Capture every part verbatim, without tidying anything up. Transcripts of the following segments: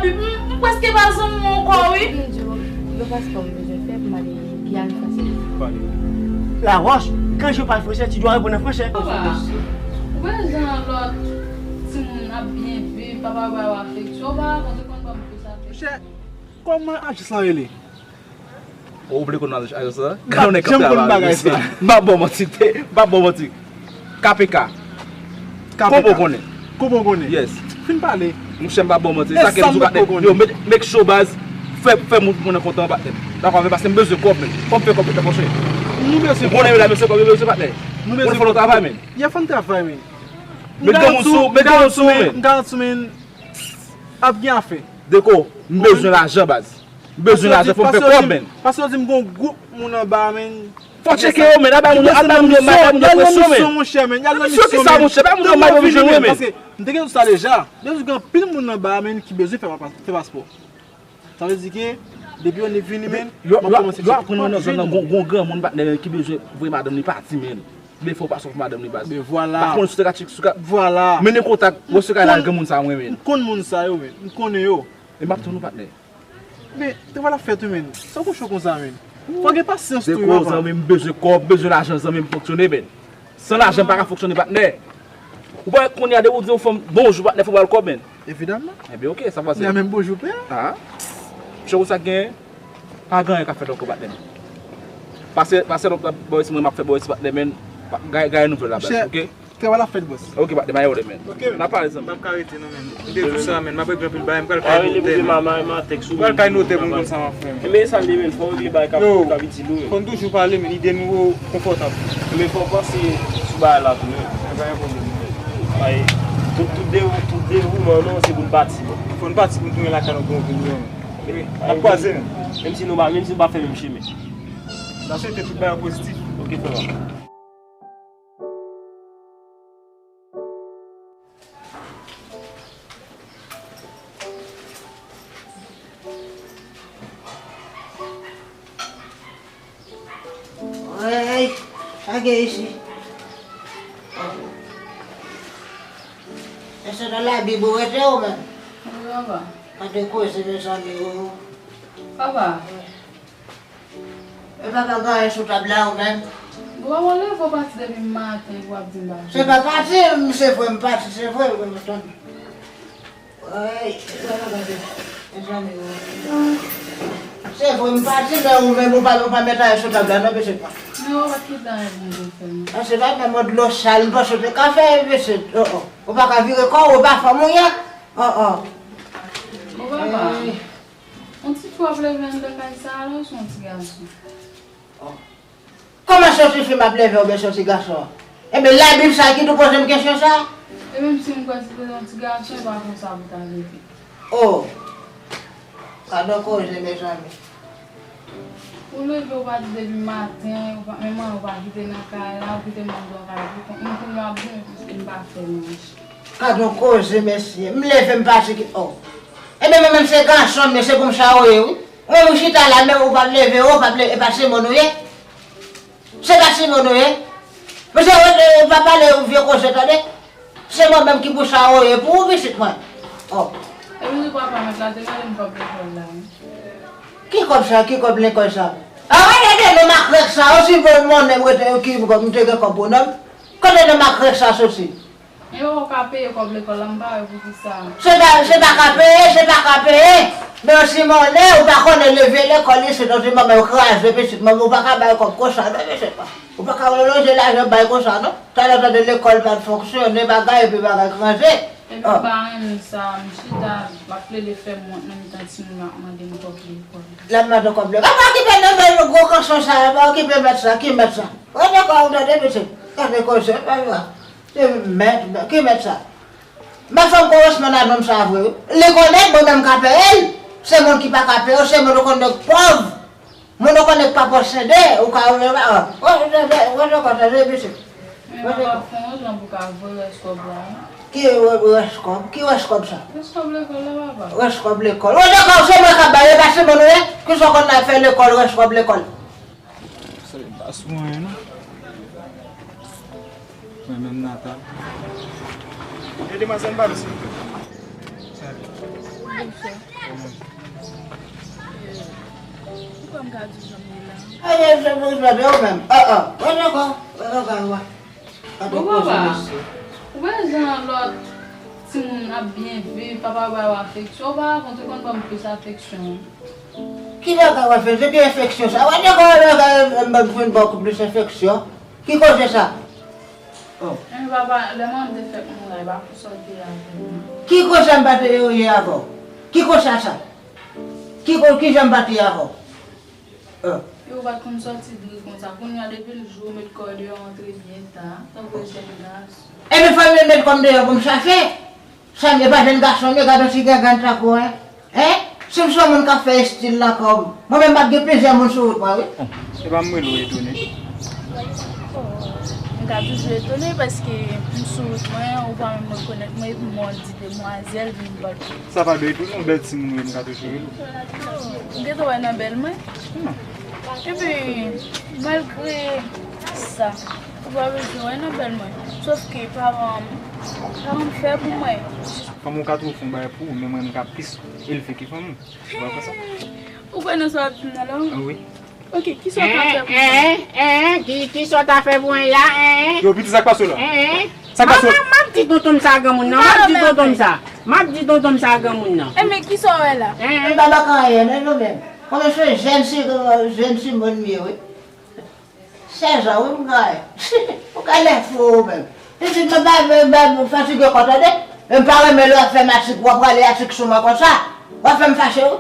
Bib, m, m prèske pa zanmi w ankò, wi. M di w, yon paspò m bezwen fè pou m ale Giyàn Fransèz. Laroche, quand je parle français, tu dois répondre en français. Papa, ou wè jan lòt timoun ap byen viv, papa ba yo afeksyon, ou pa konn, ou konn ban m plis afeksyon. Monchè, kòman ajans lan rele? Ou vle konn ajans la? Gade yon nèg k ap travay. M p ap ba w manti, m p ap ba w manti. K P K. K P K. Konbo konnen. Konbo konnen. Yes. Fin pale. Monchè, m p ap ba w manti. Sa k di sou patnè. Yo, make sure baz. Fè, fè moun, moun nan kontan patnè. Dakò avè m, paske m bezwen kòb, men. Fò m fè kòb, monchè. Nou bezwen kòb. Ou konnen la, mesye, kòb yo bezwen patnè. Nou bezwen kòb. Fò nou travay, men. Ye, fò n travay, men. Met granmoun sou, met granmoun sou, men. M garanti w, men. Ap gen afè. Deko, m bezwen lajan, baz. M bezwen lajan, fò m fè kòb, men. Paske yo di m gon gwoup moun anba, men. Fò tcheke yo, men. Al bay moun yo, al bay moun yo may, bay moun yo presyon, men. Misyon, monchè, men. Misyon kisa, monchè? Bay moun yo may, bay moun yo presyon, men. Paske m te gen tout sa deja. Yo di gen anpil moun anba, men, ki bezwen fè pa-, fè paspò. Sa vle di ke, depi yo vini, men, m ap kòmanse tcheke. Yo aprann nan zòn nan, gon, gon granmoun patnè, men, ki bezwen voye madanm li pati, men. Li fè yon paspò pou madanm li, baz. Ben vwala. Pa konnen si w te ka tcheke, si w ka mennen kontak, wè si w ka al granmoun sa, mwen, men. M konn moun sa yo, men. M konnen yo. E m ap tann ou, patnè. Men, travay la fèt, wi, men. Sa w gon cho konsa, men? Fò gen pasyans tou, wi, papa. Deko, zanmi m bezwen kòb, bezwen lajan, zanmi m fonksyone, men. San lajan, m pa ka fonksyone, patnè. Ou pa wè kounye a, depi w di yon fanm bonjou, patnè, fò w ba l kòb, men. Evidaman. Ebyen, oke, sa pase. Li a menm bonjou, pè. Ah. Monchè, ou sa gen? Pa gen anyen k ap fèt ankò, patnè. Pase, pase lòt la, bò isi, mwen, m ap fè bò isi, patnè, men. Gaye, gaye nouvèl la, baz, oke? Travay la fèt, bòs. Ok, patnè, m a yole, men. Ok, men. N a pale, zanmi. M p ap ka rete, non, men. M te di w sa, men. M ap regle anpil bagay, m pral kay notè, men. M pral kay notè pou m konn sa m ap fè, men. Men sa l ye, men. Fò w regle bagay k ap, k ap itil ou, men. Fò n toujou pale, men. Ide nou yo konfòtab. Men fò w panse sou bagay la tou, men. Pa gen pwoblèm. Ay, tout, tout devou-, tout devouman nou, se pou n pati, bon. Fò n pati pou n tounen lakay nou pou yon vil, men. N ap kwaze, men. Menm si nou pa, menm si nou pa fè menm chemen. N a swete tout bagay pozitif. Ok, frè m. Hey, sa gen isi? Èske nan Labib ou rete ou menm? Wi, papa. Gade koze, mezanmi, o. Papa. E pa pa gen anyen sou tab la ou menm? Bon, papa, leve w pati depi maten, w ap di m pa vini. Se pa pati, m, se vre, m pati, se vre, m, m, tann. Ay, gade, gade. Mezanmi, o. Se vre, m pati, men ou menm, ou pa, ou pa met anyen sou tab la, non, mesye pa. Men w pa t kite anyen pou m te fè, non. A, se pa menm yon dlo sal, m panse w te ka fè, mesye. O, o. Ou pa ka vire kò w, ou pa fanm ou ye. O, o. Bon, papa. Ay. Yon ti fi w ap leve anndan kay sa a la, ou se yon ti gason? O. Kòman se yon ti fi m ap leve oubyen se yon ti gason? Ebyen, Labib sa ki tou poze m kesyon sa? E menm si m kwè se te yon ti gason, e pa konsa pou ta leve. O! Gade yon koze, mezanmi. Ou leve, ou pati depi maten, ou pa, menm manman ou pa kite nan kay la, ou kite manman ou kay pou kont mwen, kounye a w ap di m pou m pa fè manje. Gade yon koze, mesye. M leve, m pati ki, o. Ebyen, mwen menm se gason m ye, se pou m sa ou ye, wi. Mwen, ou chita la, men ou p ap leve, ou p ap leve, e pa timoun ou ye? Se pa timoun ou ye? Mesye, ou, ou pa pale, ou vye koze, tande? Se mwen menm ki pou sa ou ye, pou ou, pitit mwen. O. Epi tou papa mèt la te mande m kòb lekòl la, wi. Ki kòb sa? Ki kòb lekòl sa? A, gade non makrèk sa, o, si bon monnen m rete, ki, m te gen kòb pou non m. Kote non makrèk sa soti? E ou ka peye kòb lekòl la, m pa wè poukisa. Se pa, se pa ka peye, se pa ka peye. Men yon ti monnen, ou pa konnen leve lekòl isit, yon ti monnen yo kraze pitit mwen, ou pa ka bay kòb konsa, non, mesye pa. Ou pa ka lonje lajan bay konsa, non. Talè w tande lekòl pa t fonksyone, bagay, epi bagay kraze. Epi m pa renmen sa, m chita, l ap plede fè m wont nan mitan timoun yo, ap mande m kòb lekòl. L ap mande w kòb lekòl. A, pa okipe non, men gwo kanson sa, pa okipe mèt sa, ki mèt sa? Gade kò w tande, mesye. Gade koze, pa vre. Se mèt, mèt, ki mèt sa? M ap fè m korespondans nonm sa vre, wi. Li konnen mwen menm ka peye l. Se moun ki pa ka peye, se moun ou konnen k pòv. Moun ou konnen k pa posede, ou ka, ou, ou, ou, ou, ou, ou, ou, ou, mesye. Men papa fè yon jan pou ka voye rès kòb la, wi. Ki rè-, rès kòb? Ki rès kòb sa? Rès kòb lekòl la, papa. Rès kòb lekòl. Ou dakò, se mwen k ap bay, e pa se moun ou ye? Kisa w konn ap fè lekòl, rès kòb lekòl? Sa yo pa sou anyen, non. Mwen menm Natal. E demwazèl, m pa vle, silvouplè. Salut. Bonswa. Poukwa m ka di w jan m ye la? Ay, ay, se pou sa, yo menm. Ah, ah. Wè, dakò. Wè, dakò, wè. Bon, papa, ou wè jan lòt timoun ap byen viv, papa ba yo afeksyon, ou pa konn, ou konn ban m plis afeksyon. Ki bagay w ap fè? Se ki enfeksyon sa? Wè, dakò, wè, dakò, m ap vin ba w plis enfeksyon. Ki koze sa? Oh. Men papa, lè manman m te fèk mouri, e pa konsa w te ye avè m. Ki koze m pa te ye avè w? Ki koze sa? Ki ko-, ki jan m pa te ye avè w? Oh. E ou pa t konn sòti dri konsa. Kounye a, depi l jou, ou met kò w deyò, antre byen ta, tankou yon jèn gason. Ebyen, fò m met kò m deyò pou m chache. Sa m ye, pa jèn gason m ye, gad yon ti gangan tankou, en. En? Si m se yon moun k ap fè estil lakay w, mwen menm m ap gen plizyè moun sou wout mwen, wi. Oh, se pa m rele w etone. Oh, m ka toujou etone paske m sou wout mwen, ou pa menm rekonèt mwen, epi m wè yon ti demwazèl vin bat. Sa pa dwe etone, yon bèl timoun ou ye, m ka toujou rele w. Oh, ou gentan wè nan bèl mwen? Hmm. Epi, malgre sa, ou pa bezwen wè nan bèl mwen. Sòf ke paran m, paran m fè pou mwen. Fanm ou ka twouve fè yon bagay pou ou, men mwen, m ka plis elve ke fanm ou. Ou pa kwè sa? Ou kwè nan sa w ap di m nan la? Ah, wi. Ok, kisa w ka fè pou mwen? Hein, hein, hein, ki, kisa w ta fè pou mwen la, hein? Yo, piti, sa k pase w la? Hein, hein. Sa k pase w la? M ap di tonton m sa, granmoun nan. M ap di tonton m sa. M ap di tonton m sa, granmoun nan. Enben, kisa w wè la? Hein, hein. M pa bak anyen, non, nou menm. Kòm se jèn si, jèn si moun m ye, wi. Sèz an, wi, m gaye. Ou ka lè fou ou menm. Pitit mwen, ba, ba, ba, fatige kò, tande. E m pa renmen lè w ap fè m atik, w ap rale atik sou mwen konsa. W ap fè m fache, wi.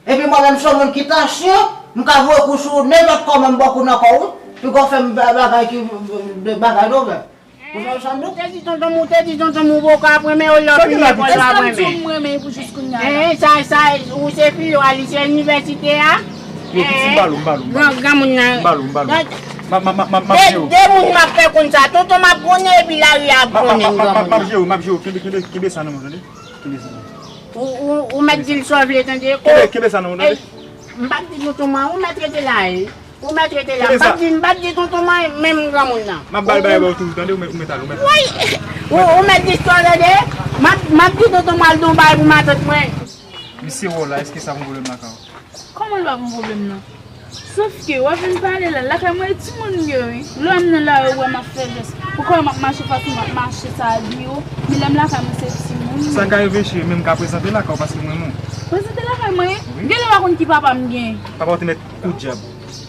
Epi mwen menm, se yon moun ki tansyon, m ka voye kou sou ou, nenpòt kòman m ba w kou nan kò w, wi. Piga w fè m ba-, bagay ki, de bagay nou menm. Ou fè w sann nou? Ou te di tonton m, ou te di tonton m, ou poko ap renmen, ou lè w fini lekòl, w ap renmen. Èske m di w m renmen pou jis kounye a la? Hein, sa, sa, ou se filo a, li se inivèsite a? Yo, piti, m ba l ou, m ba l ou, m ba l ou. Gran, granmoun nan. M ba l ou, m ba l ou. M ap, m ap, m ap, m ap, m ap jere w. De, de moun m ap fè konn sa. Tonton m ap konnen epi lari a ap konnen granmoun nan. M ap jere w, m ap jere w. Kenbe, kenbe, kenbe sa nan men w, tande? Kenbe sa nan men w. Ou, ou, ou mèt di l sa w vle, tande? Kenbe, kenbe sa nan men w, tande? Ey, m p ap di tonton mwen, ou mèt rete la, ey. Ou mèt rete la. M p ap di, m p ap di tonton mwen, menm granmoun nan. M ap ba l bagay ba w toujou, tande? Ou mèt, ou mèt al, ou mèt al. Wi. Ou, ou mèt di sa w tande? M ap, m ap di tonton mwen al di yon bagay pou matant mwen. Misye wè w la, èske sa gon pwoblèm lakay ou? Kòman l pa gon pwoblèm nan? Sòf ke w ap vin pale la, lakay mwen e timoun m ye wi. Lè w wè m nan lari, ou wè m ap fè jès. Ou kwè m ap mache fason m ap mache sa abiye w? Men lè m lakay mwen se timoun. Sa ka rive cheri, men m ka prezante lakay ou paske m renmen w. Prezante lakay mwen? Wi. Genlè w pa konn ki papa m gen. Papa w te mèt kou dyab.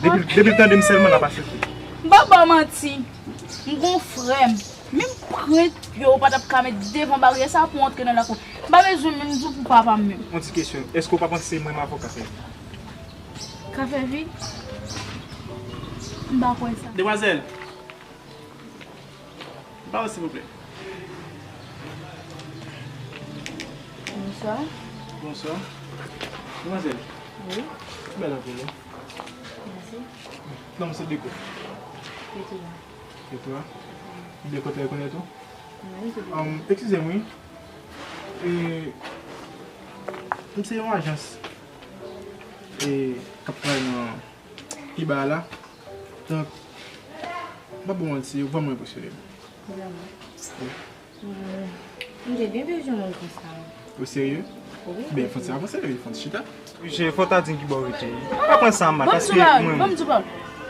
Depi, depi l tande m sèlman l ap aksepte. M p ap ba w manti. M gon frè m. Menm prent yo ou pa t ap ka met devan baryè sa pou w antre nan lakou. M pa bezwen menm di w pou papa m menm. Yon ti kesyon. Èske w pa panse se mwen m avoka fè? Ka fè vi? M pa kwè sa. Demwazèl, ba w silvouplè. Bonswa. Bonswa. Demwazèl. Wi. Ou bèl anpil, wi. Mèsi. Non, m se Deko. Petula. Petula. Deko te rekonèt ou? Wi, m se Deko. Um, eskize m, wi. E, m se yon ajans, e, k ap travay nan Kiba la. Donk, m pa ba w manti, ou vrèman enpresyone m. Vrèman? Wi. M, m te byen bezwen moun konsa. Ou serye? Wi. Ben, fò n ti avanse, fò n ti chita. Je, fò w ta di m ki bò w rete. Pa pran sa mal, paske mwen. Bon, m di w pa.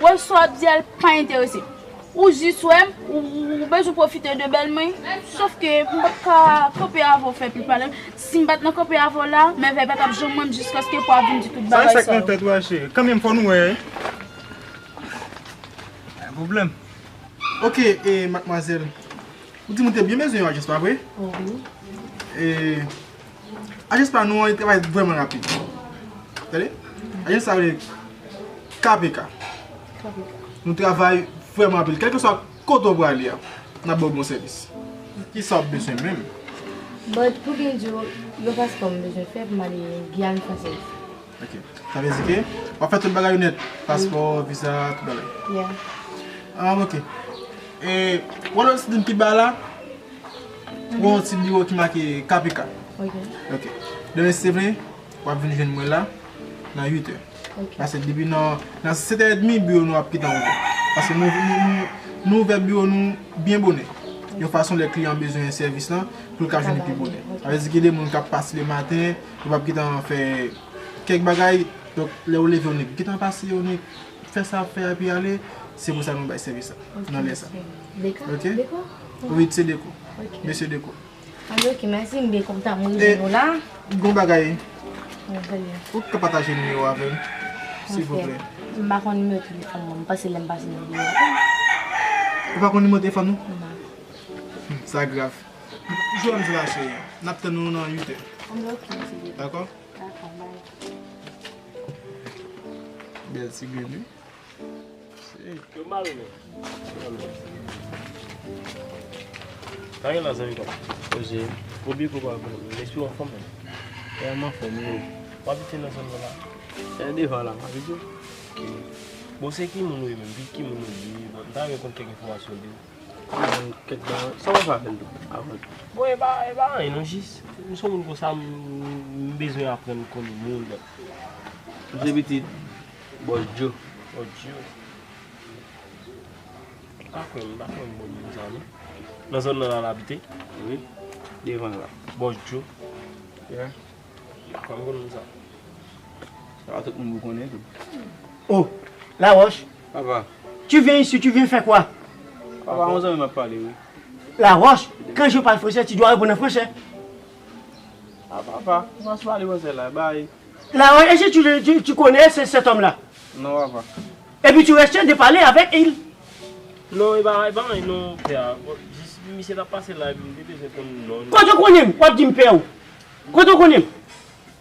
Wè, sa w ap di a, l pa enterese m. Ou jis wè m, ou, ou, ou bezwen pwofite de bèl mwen. Sòf ke m p ap ka kanpe avè w fè pil pale. Si m pa t nan kanpe avè w la, mèvèy pa t ap janm wè m jiskaske pou w ap vin di tout bagay sa yo. Sa e sa k nan tèt ou a, cheri. Kanmenm, fò nou wè. Pa gen pwoblèm. Ok, e, madmwazèl, ou di m ou te byen bezwen yon ajans, pa vre? Wi. E, ajans pa nou an, li travay vrèman rapid. Tande? Ajans sa rele K P K. K P K. Nou travay vrèman rapid. Kèlkeswa kote w prale a, n ap ba w bon sèvis. Kisa w ap bezwen menm? But, pou byen di w, yon paspò m bezwen fè pou m ale Giyàn Fransèz. Ok. Sa vle di ke w ap fè tout bagay ou nèt. Paspò, viza, tout bagay. Yeah. Ah, ok. E, w wè lòt site m ki ba la? Ou wè yon ti biwo ki make K P K. Ok. Ok. Demen, si te vle, w ap vin jwenn mwen la nan uit è. Ok. Paske depi nan, nan sèt è edmi, biwo nou ap kite ouvè. Paske nou, nou, nou, nou ouvè biwo nou byen bonè. yon fason lè kliyan bezwen sèvis lan, pou l ka jwenn li pi bonè. Sa vle di gen de moun k ap pase le maten, yo p ap gentan fè kèk bagay, donk lè ou leve, ou nik gentan pase, ou nik fè sa ap fè a epi ale, se pou sa nou bay sèvis la, nan lè sa. Deko? Ok? Deko? Wi, se Deko. Ok. Mesye Deko. Ann, ok, mèsi, m byen kontan m rive nou la. Gon bagay. Mwen salye. Ou ka pataje nimewo avè m, silvouplè? M pa konn nimewo telefòn mwen, m panse lè m pase nan biwo a. Ou pa konn nimewo telefòn ou? Non. Hmm, sa grav. Jwenn m la, cheri. N ap tann ou nan uit è. Ann, ok, mèsi. Dakò? Dakò, bye. Bèl ti grenn, wi. Yo mal, men. Sa gen la, zanmi pa m. Poze. Obi ko pa bon. Lespri w anfòm, men. Kòman fè m yo? W abite nan zòn nan la? E devan la, m abite. Ok. Bon, se ki moun ou ye menm? Ki, ki moun ou ye? Bon, m ta renmen konn kèk enfòmasyon de ou. Bon, kèk bagay. Sa w ap fè avè l tou, avan? Bon, e pa, e pa anyen, non, jis. M se yon moun konsa, m, m bezwen aprann konnen moun, bon. M se pitit Bòs Djo. Bòs Djo. M pa kwè, m pa kwè m konn moun sa, non. Nan zòn nan la l abite? Wi. Devan la. Bòs Djo. Yeah. M pa kwè m konn moun sa. Se pa tout moun ou konnen tou. Oh, Laroche. Papa. Tu viens ici, tu viens faire quoi? Papa, yon zanmi m ap pale, wi. Laroche, quand je parle français, tu dois répondre en français. Ah, papa, ou pa pale fransè la, bay. Laroche, est-ce que tu, tu, tu connais ce, cet homme-là? Non, papa. Et puis tu restes de parler avec il. Non, e pa, e pa anyen non, pè a. Bon, jis misye t ap pase la, epi m te bezwen konn non. Kote w konnen m? W ap di m pè ou. Kote w konnen m?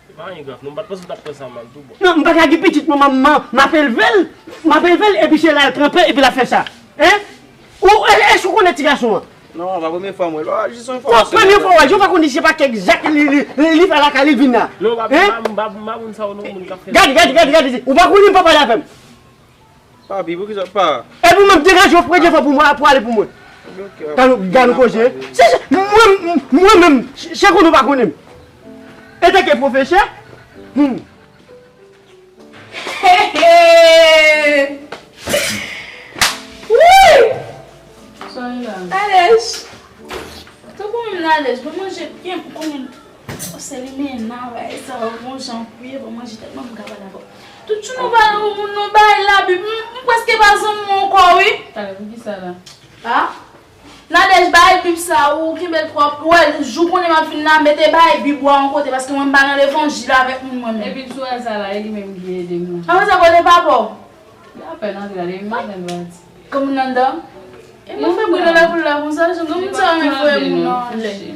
E pa anyen grav, non, m pa t panse w t ap pran sa mal tou, bon. Non, m pa ka gen pitit mwen, m, m, m ap elve l, m ap elve l, epi se la l tranpe, epi l ap fè sa. Hein? Ou, e, èske w konnen ti gason an? Non, papa, premye fwa m wè l. Papa, jis yon enfòmasyon. Premye fwa w wè l, jan w pa konn li, se pa kèk zak li, li, li, li fè lakay li vin la. Non, papa, m pa, m pa, m pa moun sa yo, non, moun k ap fè. Gade, gade, gade, gade, ou pa konnen m pa pale avè m. Papi, poukisa pa? Epi w menm degaje w, pran defo pou mwen, pou ale pou mwen. Ok, gade, gade koze. Se, se, mwen, mwen menm, se konnen w pa konnen m. Antanke pwofesè, hmm. Hey, hey! Wouy! Sa e la? Alèz! Tankou m nan alèz, mwen manje byen pou konnen se limena, bagay sa yo, bon jan pou ye, bon manje tèlman m ka pale avè w. Tout jou nou ba yon moun, nou bay Labib, m, m prèske pa zanmi w ankò, wi. Talè, poukisa la? A? Nadège, bay Bib sa, ou kenbe l twòp. Ou wè, jou konnen m ap fin la, mete bay Bib ou a yon kote, paske mwen m pa nan levanjil avèk moun mwen menm. Epi sou wè sa la, e li menm ki ede m la. Apre sa, kote papa w? Li apèn antre la, depi maten l pati. Gen moun anndan? E mwen fè bri nan lakou la konsa, jan gen moun sa renmen voye moun anlè.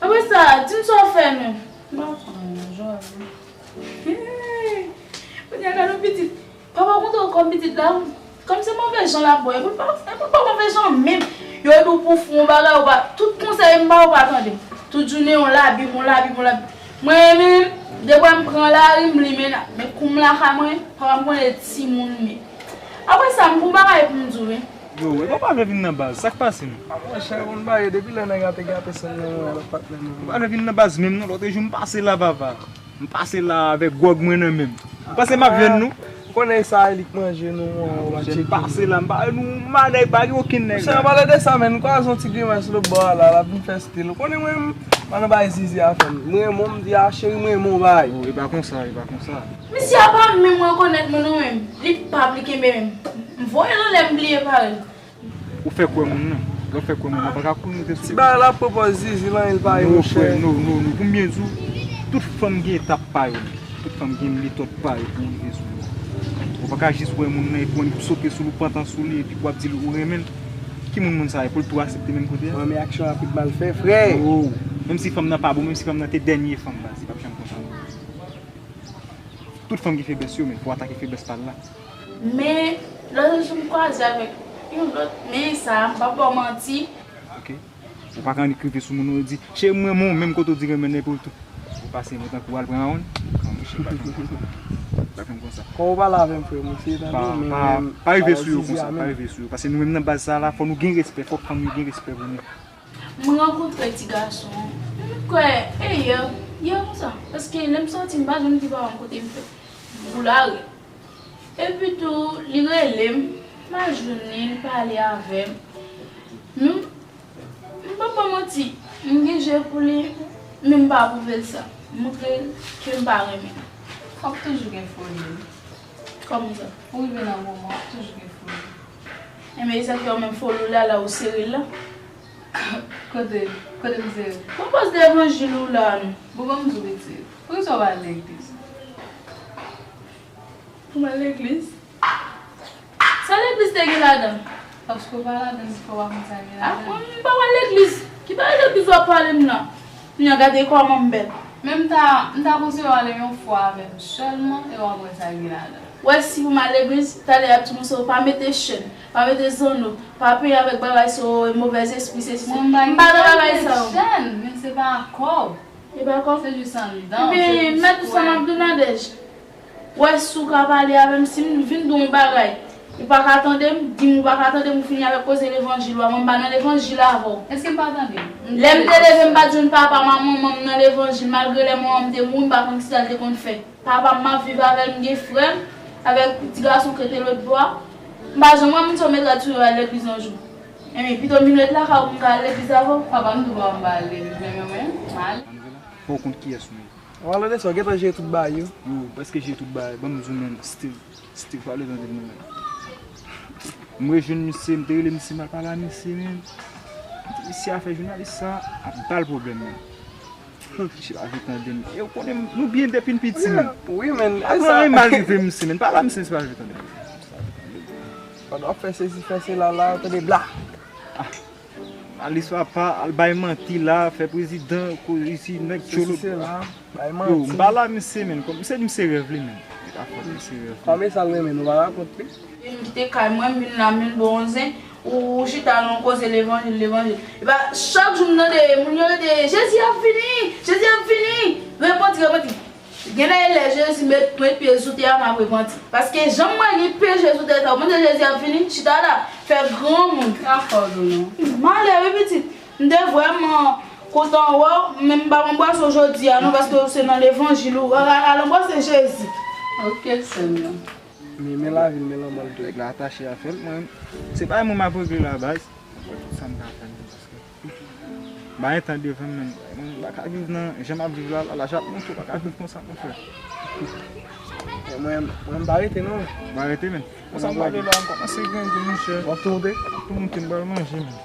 Apre sa, di m sa w fè nou. M pa konn, jodi. Kounye a gade yon pitit. Papa w konte w kòm pitit la, kòm se move jan l ap bwè, epi l pa, epi l pa move jan menm. Yo di w pou fè yon bagay, ou pa, tout konsèy m ba w, ou pa tande. Tout jounen yon Labib, yon Labib, yon Labib. Mwen menm, depi m pran lari, m limen la. Men kou m lakay mwen, papa m konnen timoun men. Apre sa, m gon bagay pou m di w, wi. Yo, e papa vle vin nan baz, sa k pase m? Monchè, ou konn bagay, depi lè nèg la te gen apre san nan mwen, lòt patnè nou. Papa vle vin nan baz menm non, lòt jou m pase la, papa. M pase la avèk gwòg mwen nan men m. Ou panse m ap jwenn nou? Ou konnen sa e li k manje nou an, w ap tcheke. M pase la, m pa, nou manèg pa gen okenn nèg la. Monchè, an pale de sa, men, m kwaze yon ti grimès lòt bò a la, l ap vin fè stil. Ou konnen mwen, m pa nan bay zizi afè m. M renmen w, m di a, cheri, m renmen w, bay. Oh, e pa konsa, e pa konsa. Misye a pa menm rekonèt mwen non menm. Li p ap li kenbe menm. M voye l anlè, m bliye parèy. Ou fè kwè moun nan. Lè w fè kwè moun nan, pa ka kouri moute sou li. Ti bagay la pwopòz zizi lan, li pa ye, monchè. Non, frè, non, non, non. Pou m byen di w, tout fanm gen etap pa yo. Tout fanm gen metòd pa yo pou rive sou yo. Ou pa ka jis wè moun nan epi w sote sou li, w pantan sou li, epi w ap di l ou renmen l. Ki moun moun sa ye? Pou l tou aksepte menm kote a? Mwen, men aksyon rapid mal fè, frè. Oh. Menm si fanm nan pa bon, menm si fanm nan te dènye fanm baz, li p ap janm konsa non. Tout fanm gen feblès yo, men fò w atake feblès pa l la. Men, lòt jou m kwaze avèk yon lòt, men sa, m p ap ba w manti. Ok. Ou pa ka annik rive sou moun ou di, cheri m renmen w, menm kote w di renmen l epi w tou. Ou pase mwen tankou w al pran yon. Non, monchè, pa janm konsa. Pa janm konsa. Kòman w pale avè m, frè m, ou se tande w, men pa, pa rive sou yo konsa, pa rive sou yo. Paske nou menm nan baz sa la, fò nou gen respè, fò fanm yo gen respè pou nou. M rankontre ti gason an. M kwè, e yè, yè konsa. Paske lè m sòti, m pa janm di papa m kote m fè. Boulare. Epi tou, li rele m, m al jwenn li, li pale avè m. Men, m Pou li, men m pa pwouve l sa. M montre l ke m pa renmen l. W ap toujou gen foli. Kòman sa? Ou rive nan moman, w ap toujou gen foli. Enben, e sa k fè w menm foli w la, la ou sere l la? Kote, kote m sere? Pwopòz levanjil ou la, non. Bon, ban m di w pitit. Poukisa w pa al legliz? Pou m al legliz? Sa legliz te gen ladan? Paske w pa ladan, se fè w pa konn sa gen ladan. A, mwen, m pa pral legliz. Ki bagay legliz w ap pale m la? Kounya gade kòman m bèl. Men m ta, m ta konseye w ale yon fwa avè m sèlman e w ap wè sa gen ladan. W wè si pou m al legliz, talè y ap di m konsa, pa mete chèn, pa mete zanno, pa penyen avèk bagay sa yo, movèz espri, sesi, sela. M pa nan bagay sa yo. Mwen m pa gen chèn, men se pa kò. E pa kò. Se jis anndan, se jis kwè. Ebyen, mèt ou sa m ap di w, Nadège. Wè si w ka pale avè m, si m vin di w yon bagay, ou pa ka tande m, di m ou pa ka tande m, ou fini avèk koze levanjil ou a, mwen m pa nan levanjil avè w. Èske m pa tande? Lè m te leve, m pa t jwenn papa m ak manman m nan levanjil, malgre lè manman m te mouri, m pa konn kisa l te konn fè. Papa m, m ap viv avè l, m gen frè m, avèk ti gason ki rete lòt bò a. M pa janm wè moun sa w mete a di w al legliz yon jou. Enben, pito m vin ret lakay ou pou m ka al legliz avè w. Papa m tou pa m pa al legliz, men mwen, mwen, m ale. Fò w konn kiyès ou ye. An palan de sa, w gentan jere tout bagay yo? Yo, prèske jere tout bagay. Ban m di w, menm, still, still, pa vle tande m, non, menm. M rejwenn misye, m te rele misye, m al pale a misye, menm. Misye a fè jounalis sa ap ba l pwoblèm, menm. Misye pa vle tande m. E w konnen m, nou byen depi n piti, menm. Wi, men, e sa. Apre anyen mal rive misye, menm. Pale a misye, misye pa vle tande m. Pandan w ap fè sesi, fè sela la, w tande bla. Ah. Alis papa, al bay manti la, fè prezidan, koz isi, nèg tcholo. Sesi sela, bay manti. Yo, m pa la misye, menm. Kòm, misye di misye rèv li, menm. Li pa fòt, misye rèv li. Kòm e sa l renmen, nou pa rakont li. M kite kay mwen, m vin la, m vin bon zen, ou chita la w koze levanjil, levanjil. Epa, chak jou m tande moun yo rete, Jezi ap vini, Jezi ap vini, repanti, repanti. Genlè e lè Jezi met, met pye l sou tè a, m ap repanti. Paske jan m wè gen pye Jezi sou tè sa, ou panse Jezi ap vini? Chita la, fè granmoun. Sa fò w tou non. Malè wi pitit. M te vrèman kontan wè w, men m pa anbrase w jodi a non, paske w se nan levanjil ou. Al, al anbrase Jezi. Ok, sè m nan. Men, men lavi l, men lanmò l tou. Nèg la atache avè m, mwen. Se pa yon moun m ap regle la, baz. Mwen fè tout sa m ka fè, men paske m pa gen tan devan m, men. Mwen, m pa ka viv nan jan m ap viv la, la, la, j ap montre w pa ka viv konsa, monchè. Mwen, mwen, m pa rete, non. M pa rete, men. Konsa m pale la, m kòmanse grangou, monchè. W ap tou monte? M ap tou monte, m pral manje, men.